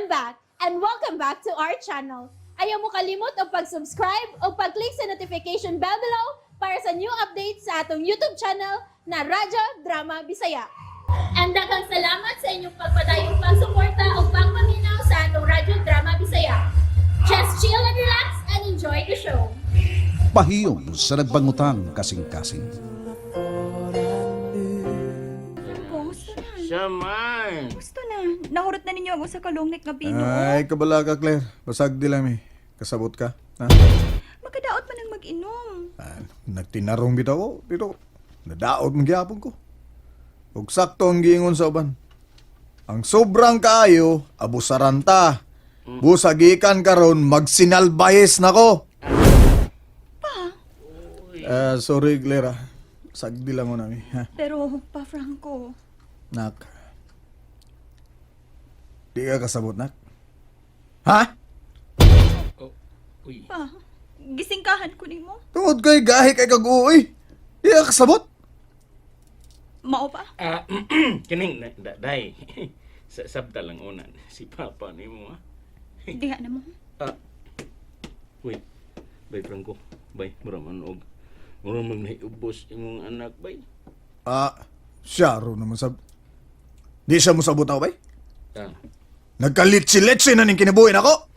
I'm back and welcome back to our channel. Ayaw mo kalimot og pag-subscribe o pag-click sa notification bell below para sa new updates sa atong YouTube channel na Radyo Drama Bisaya. And daghang salamat sa inyong pagpadayong pagsuporta o pagpaminaw sa atong Radyo Drama Bisaya. Just chill and relax and enjoy the show. Pahiyom sa nagbangutang kasing-kasing. Gusto na. Saman. Gusto na. Nahurot na ninyo ang usa ka long neck nga pino. Ay, kabala ka, Claire. Basag di lang eh. Kasabot ka. Ha? Makadaot man ang mag-inom. Ah, nagtinarong bitaw ko, pero nadaot man gyapon ko. Ug sakto ang giingon sa uban. Ang sobrang kaayo, abusaran ta. Busagikan karon magsinalbayes na ko. Ah, sorry, Claire. Ah. Sagdi lang mo nami. Ha? Pero, pa Franco, Nak. Di ka kasabot, nak? Ha? Oh, uy. pa, gisingkahan ko nimo. Tungod kay gahi kay kag-uoy. Di ka kasabot? Mao pa? Ah, kining na, da, day. Sa sabta lang unan si papa nimo ha. Diha na mo. Ah. Uy. Bay Franco, bay mura man og mura man nahiubos imong anak bay. Ah, siya ro naman sab. Di siya mosabot ako, bay. Ah, Nagkalitsi-litsi na ning kinabuhi nako.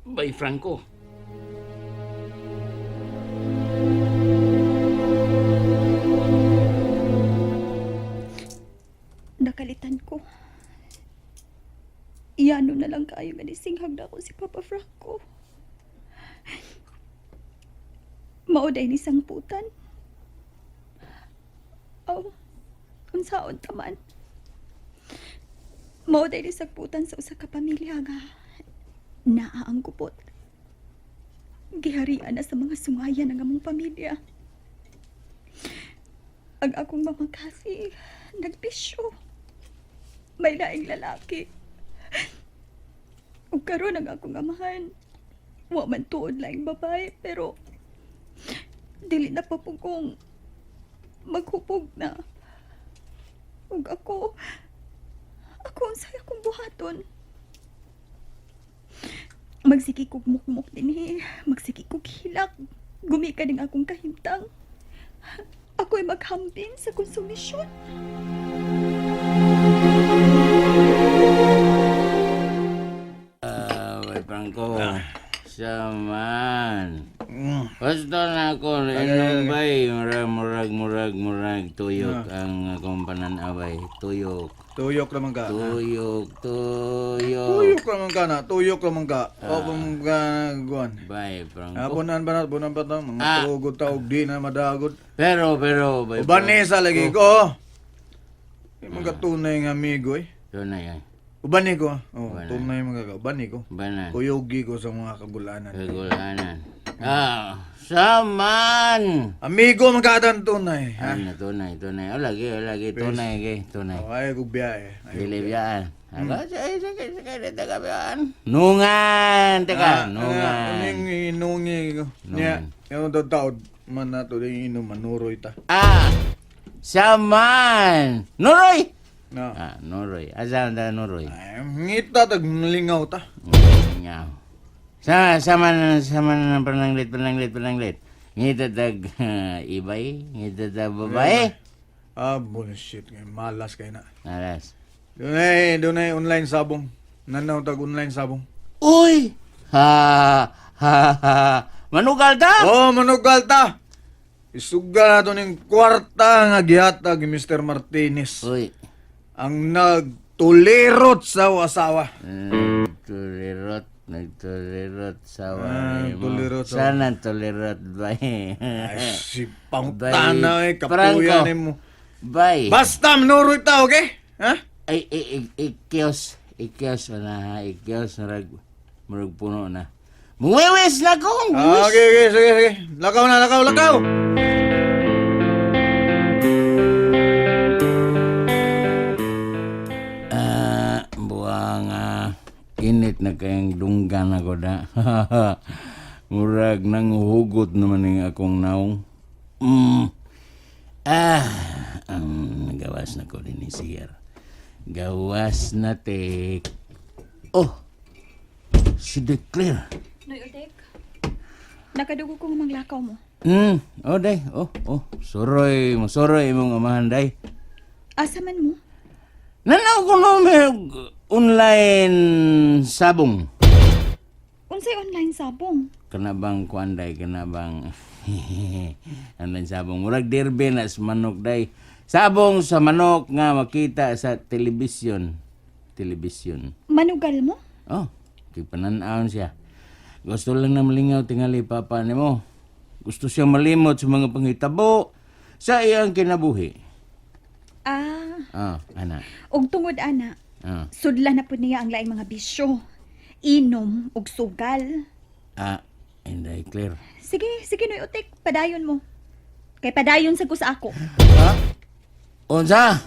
Bay Franco. Nakalitan ko. Iyano na lang kayo nga nisinghag na ako si Papa Franco. Mao day ni sangputan. Aw, unsaon taman. Mao day ni sangputan sa usa ka pamilya nga naa ang gupot. Giharian na sa mga sungayan ang among pamilya. Ang akong mama kasi nagbisyo. May laing lalaki. Ug karon ang akong amahan. Wa man tuod laing babae pero dili na pa pugong maghupog na. Ug ako ako unsay akong buhaton. Magsige kog mukmok dinhi, magsige kog hilak. Gumika ning akong kahimtang. Ako'y maghambing sa konsumisyon. Ah, bay Franco. Saman. Gusto na ako inom bay murag murag murag murag tuyok ang akong pananaway. Tuyok. Tuyok naman ka. Tuyok, tuyok. Tuyok naman ka na. Tuyok naman ka. O kung ka guan. Bay Franco. Ah, bunan ba na? Bunan ba na? Mga Ah. tugod ta og di na madagod. Pero pero bay. Ubanesa lagi ko. Yung mga tunay nga amigo eh. Tunay ay. Ubani ko. Oh, Ubani. tunay mga ka. Ubani ko. Banan. Kuyugi ko sa mga kagulanan. Kagulanan. Ah, saman. Amigo man ka tan tunay, ha? Ano tunay, tunay. Oh, lagi, oh, lagi tunay kay tunay. Oh, ay kog biyahe. Ay, Dili biyaan. Ako, sige, sige, sige, teka biyaan. Nungan, teka, Ah, nungan. Aning inungi ko. Niya, yung taod man nato din inom manuroy ta. Ah, saman. Nuroy. Na. Ah, nuroy. Asa ta nuroy? Ay, ngita tag lingaw ta. Ngaw. Sama, sama, sama na pananglit, pananglit, pananglit. Ngita tag ibay, ngita tag babae. Ah, bullshit kay malas kay na. Alas. Dunay, dunay online sabong. Nanaw tag online sabong. Uy! Ha, ha, ha. Manugal ta? Oh, manugal ta. Isuga na to ning kwarta nga gihatag ni Mr. Martinez. Uy. Ang nagtulirot sa asawa. Nagtulirot, nagtulirot sa Ah, mo. nagtulirot sa- Sana tulirot, bay. Ay, si pangutana eh, Bay, Franco. kapuya nimo. Bay. Basta manuroy ta, okay? Ha? Ay, ay, ay, ikyos. Ikyos na ha, ikyos. Murag, murag puno na. Muwiwis na ko! Ah, Muwiwis! okay, okay, sige, sige. Lakaw na, lakaw, lakaw. Ah, buwang init na kayang dunggan ako da. Murag nang hugot naman yung akong naong. Ah, ang gawas na ko din ni Sir. Gawas na tek. Oh. Si Declare. Noy Otek, nakadugo kong manglakaw mo. Oh day, oh, oh. Suroy, masuroy imong amahan day. Asa man mo? Nanaw ko no may online sabong. Unsay online sabong? Kana bang kuan day, kana bang online sabong. Murag derby na sa manok day. Sabong sa manok nga makita sa telebisyon. Telebisyon. Manugal mo? Oh, kay pananawon siya. Gusto lang na malingaw tingali papa nimo. Gusto siya malimot sa mga panghitabo sa iyang kinabuhi. Ah, Ah, ana. og tungod ana, Ah. sudla na pud niya ang laing mga bisyo. Inom og sugal. Ah, inday clear. Sige, sige Noy Otek, padayon mo. Kay padayon sa ko sa ako. Unsa?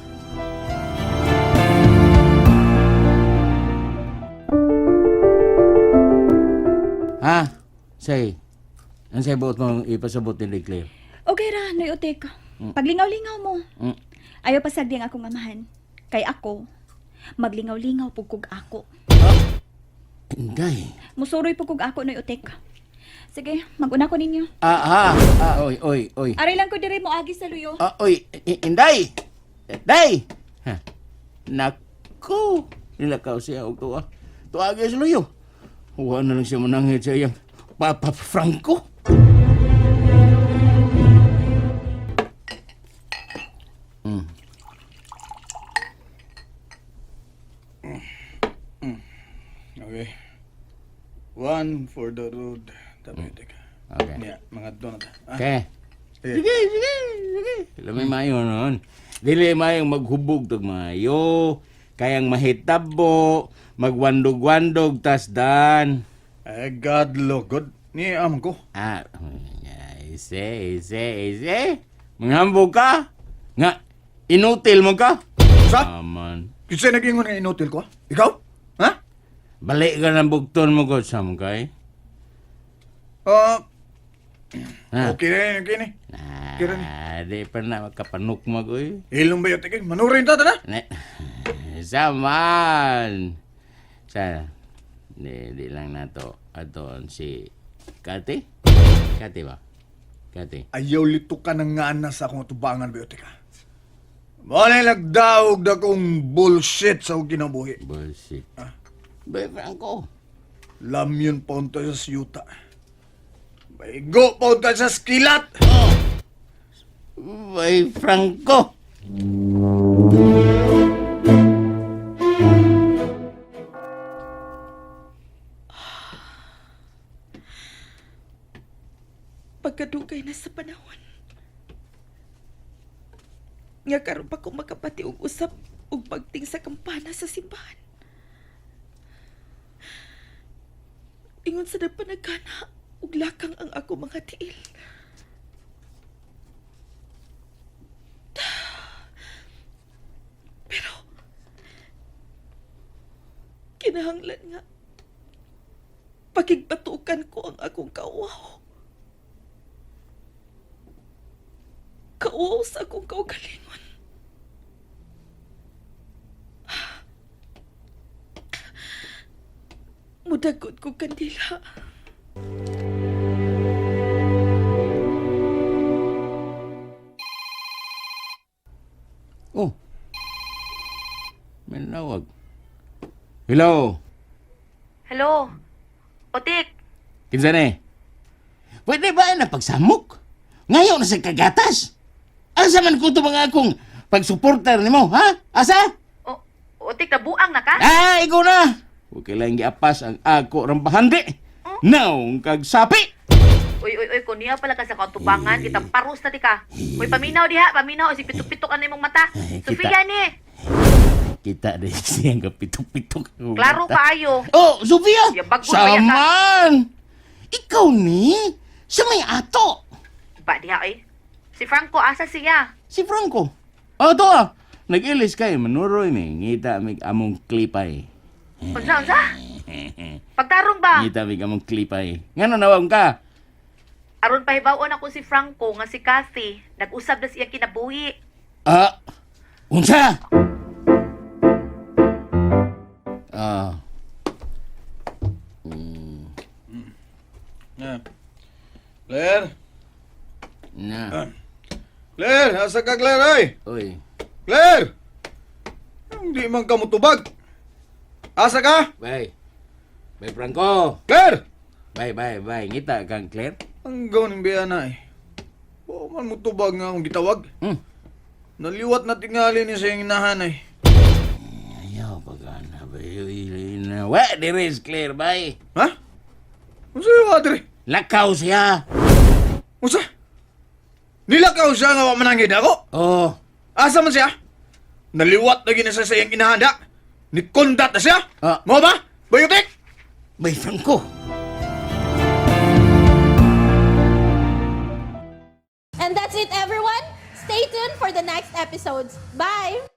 Ha? Say, unsay buot mong ipasabot ni Claire? Okay ra, Noy Otek. Paglingaw-lingaw mo. Ayaw pasagdi ang akong amahan. Kay ako, maglingaw-lingaw pug kog ako. Inday. Musuroy pug kog ako, Noy Otek. Sige, maguna ko ninyo. Ah, ha. Ah, oy, oy, oy. Aray lang ko dire mo agi sa luyo. Ah, oy, inday! Day! Ha. Naku! Nilakaw siya og tuwa. Tuwa sa luyo. Huwa na lang siya manangit sa iyang Papa Franco. Okay. One for the road. Tabi teka. Okay. Niya, mga doon na ta. Ah, Okay. Sige. Sige, sige, sige. Lamay maayo noon. Dili maayong maghubog tag maayo. Kayang mahitabo, magwandog-wandog tas dan. Eh, God lo good. Ni am ko. Ah, ise, ise, ise. Manghambog ka? Nga, inutil mo ka? Sa? Aman. Kinsa nag-ingon nga inutil ko? Ah? Ikaw? Ha? Balik ka ng bugton mo ko, samkay. Ah, Ha? okay na, okay ni. Kira ni. Ah, di pa na makapanok mo ko eh. Ilong ba yung tigay? Manurin ta na. Saman. Sa di, di lang nato aton si Kati. Kati ba? Kati. Ayaw lito ka ng ngana sa akong tubangan ba yung tika. Wala nagdaog na kong bullshit sa akong kinabuhi. Bullshit. Bay Franco. Lamyon paunta sa siyuta. Baigo paunta sa skilat. Bay Franco. Pagkadugay na sa panahon. Nga karon pa ko makapati og usap og pagting sa kampana sa simbahan. Ingon sa nagpanagana ug lakang ang ako mga tiil. Pero kinahanglan nga pakigbatukan ko ang akong kauwaw. Kauwaw sa akong kaugalingon. Mudagot ko kandila. Oh. May nawag. Hello. Hello? Otik, Kinsa ni? Pwede ba na pagsamok? Ngayon na sa kagatas. Asa man ko ito mga akong pagsuporter nimo, ha? Asa? o, Otik, nabuang na ka? Ah, ikaw na! Okay lang giapas ang ako rang bahandi. Naong kag sapi! Uy, uy, uy, kung niya pala ka sa kautubangan, kitang parus na di ka. Uy, paminaw diha, paminaw, isip pitok-pitok ang imong mata. Ay, kita. Sofia ni, Kita din siyang kapitok-pitok. ang klaro mata. kaayo. Oh, Sofia! Ya, bago pa yan ka. Saman! Ikaw ni, sa may ato. Ba diha eh. Si Franco, asa siya? Si Franco. Oh, to ah. Nag-ilis kay manuroy mi. Ngita mig among klipay. Unsa, unsa? Pagtarong ba? Ngita mig among klipay. Ngano nawang ka? Aron pahibaw-on ako si Franco nga si Kathy, nag-usab na siya kinabuhi. Ah, unsa? Ah. Yeah. Claire? Na. Claire, asa ka Claire ay? Uy. Claire! Hindi man ka mutubag. Asa ka? Bay. Bay Franco. Claire! Bay, bay, bay. Ngita kang Claire. Ang gawin ng biyana eh. Wa man mutubag nga akong gitawag. Naliwat na tingali ni sa iyang inahan eh. Ayaw pagana bay. Uy, na. Wa, there is Claire, bay. Ha? Unsa yung adre? Lakaw siya. Unsa? Nilakaw siya nga wa manangid ako? Oh. Asa man siya? Naliwat na gina siya sa iyang inahanda. Nikondat na siya? Ah. Mo ba? Bayutik? Bay Franco. And that's it, everyone. Stay tuned for the next episodes. Bye!